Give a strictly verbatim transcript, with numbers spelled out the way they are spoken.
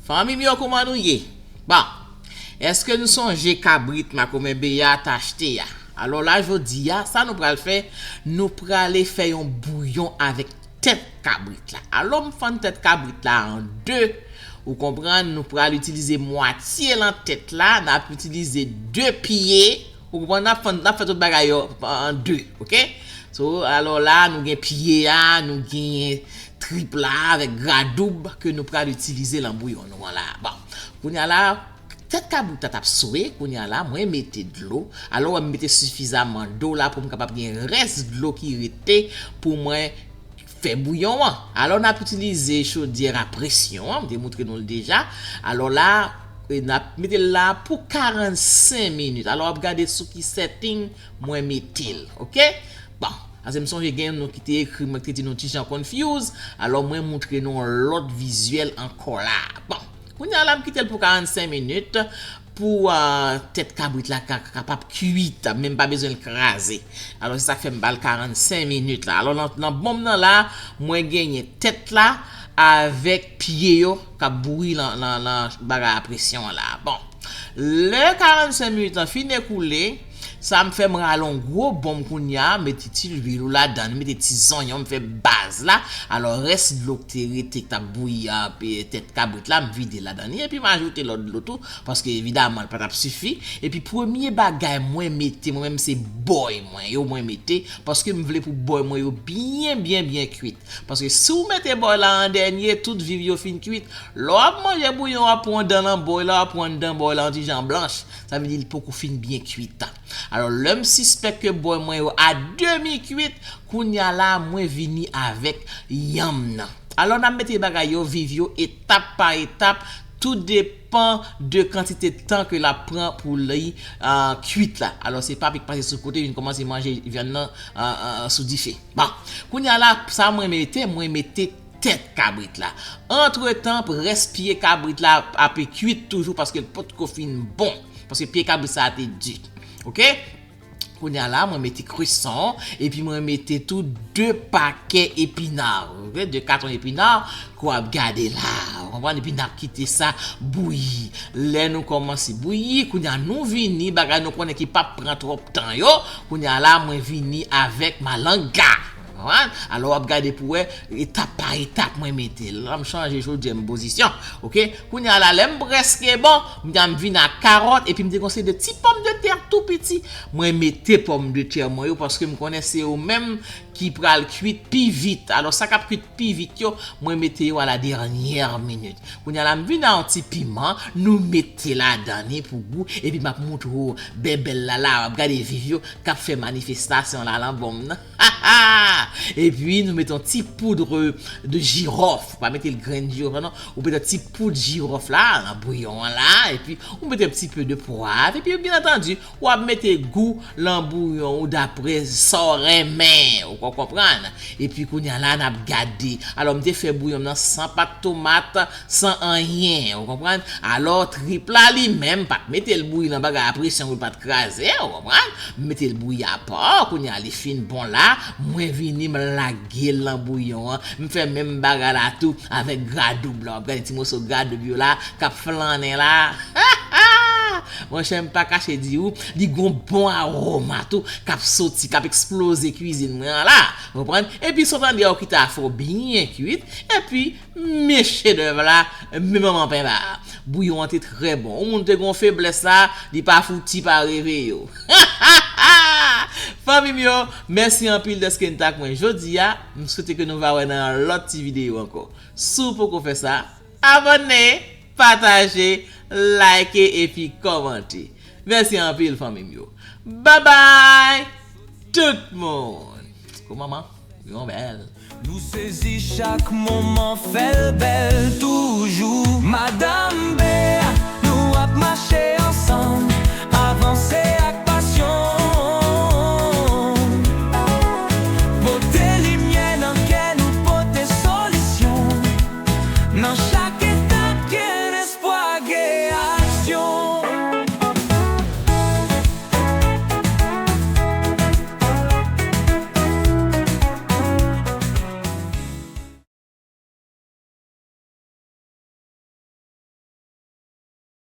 Fanmi m yo, kouman nou ye? Bon, èske nou sonje kabrit makomè Beya t achte a? Alò la, jodi a, sa nou pral fè, nou prale fè yon bouyon avèk tèt kabrit la. Alò, m fann tèt kabrit la an de. Ou konprann, nou pral itilize mwatye lan tèt la, n ap itilize de pye. Ou konprann, n ap fann, n ap fè tout bagay yo an de, oke? So, alò la, nou gen pye a, nou gen trip la avèk gradoub ke nou pral itilize lan bouyon nou an la. Bon, kounye a la, tèt kabrit la t ap swe, kounye a la, mwen mete dlo. Alò, mwen mete sifizaman dlo la pou m kapab gen rès dlo ki rete pou mwen fè bouyon an. Alò, n ap itilize chodyè a presyon an, m te moutre nou l deja. Alò la, e n ap mete l la pou karannsenk minit. Alò, w ap gade sou ki setting mwen mete l, oke? Bon, paske m sonje gen nou ki te ekri mwen, ki te di nou ti jan confuse. Alò, mwen moutre nou yon lòt vizyèl ankò la. Bon, kounye a la, m kite l pou karannsenk minit pou ah, tèt kabrit la ka, ka kapab kuit, men m pa bezwen l kraze. Alò, se sa k fè m ba l karannsenk minit la. Alò, lan, lan bonm nan la, mwen genyen tèt la avèk pye yo k ap bouyi lan, lan, lan bagay a presyon an la. Bon, lè karannsenk minit lan fin ekoule, sa m fè, m rale yon gwo bonm kounye a, mete ti lwil ou ladan, mete ti zonyon, m fè baz la. Alò, rès dlo k te rete, k t ap bouyi a, pe- tèt kabrit la, m vide ladan li, epi m ajoute lòt dlo tou, paske evidaman, l pa t ap sifi. Epi premye bagay mwen mete, mwen menm se bòy mwen yo mwen mete, paske m vle pou bòy mwen yo byen, byen, byen kuit. Paske si w mete bòy la an dènye, tout viv yo fin kuit. Lè w ap manje bouyon, w ap pran dan nan bòy la, w ap pran dan bòy la yon ti jan blanch. Sa vle di li poko fin byen kuit. Alò, lè m sispèk ke bòy mwen yo a demi kuit, kounye a la, mwen vini avèk yanm nan. Alò, n ap mete bagay yo, viv yo, etap pa etap, tou depan de kantite tan ke l ap pran pou li ah, kuit la. Alò, se pa pik pase sou kote, vin kòmanse manje vyann nan ah, ah, sou dife. Bon, kounye a la, sa mwen mete, mwen mete tèt kabrit la. Antretan, rès pye kabrit la ap kuit toujou paske l potko fin bon. Paske pye kabrit sa a te di. Oke? Kounye a la, mwen mete kreson, epi mwen mete tou de pakè epina, oke? De katon epina, ke w ap gade la. Ou konprann? Epi n ap kite sa bouyi. Lè nou kòmanse bouyi, kounye a nou vini, bagay nou konnen ki p ap pran twòp tan yo. Kounye a la, mwen vini avèk malanga. Konprann? Alò, w ap gade pou wè etap pa etap mwen mete l. La, m chanje jodi a, m pozisyon. Oke? Kounye a la, lè m prèske bon, m vin ak karòt, epi m te gon seri de ti pòmdetè tou piti. Mwen mete pòmdetè mwen yo, paske m konnen se yo menm ki pral kuit pi vit. Alò, sa k ap kuit pi vit yo, mwen mete yo a la dènyè minit. Kounye a la, m vin a yon ti piman, nou mete ladan li pou gou, epi m ap moutre w bèbèl la, la, w ap gade viv yo k ap fè manifestasyon la, lan bonm nan. Epi, nou mete yon ti poud de jiròf. Ou pa mete l grenn jiròf la, non. Ou mete yon ti poud jiròf la, nan bouyon an la, epi ou mete yon ti pe de pwav, epi, byen antandi, w ap mete gou lan bouyon ou dapre sa w renmen, ou konprann. Epi kounye a la, n ap gade. Alò, m te fè bouyon m nan san pat tomat, san anyen, ou konprann. Alò, trip la li menm, m pa t mete l bouyi lan bagay a presyon pou l pa t kraze, ou konprann. M mete l bouyi apa, kounye a li fin bon la, mwen vini, m lage l lan bouyon an, m fè menm bagay la tou avèk gradoub la, w ap gade ti moso gradoub yo la, k ap flannen la. Monchè, m pa kache di ou, li gon bon awoma tou k ap soti, k ap eksploze kwizin mwen an la. Ou konprann? Epi, sot an deyò ki ta fè w byen kuit. Epi, men chedèv la, men manman pen ba. Bouyon an te trè bon. Yon moun te gon feblès la, li pa fouti pa reve yo. Fanmi m yo, mèsi anpil dèske n t ak mwen jodi a. M swete ke nou va wè nan yon lòt ti videyo ankò. Si w poko fè sa, abòne, pataje, like epi kòmante. Mèsi anpil, fanmi m yo. Babay, tout moun. Kou manman, yon bèl. Nou sezi chak moman, fè l bèl tou.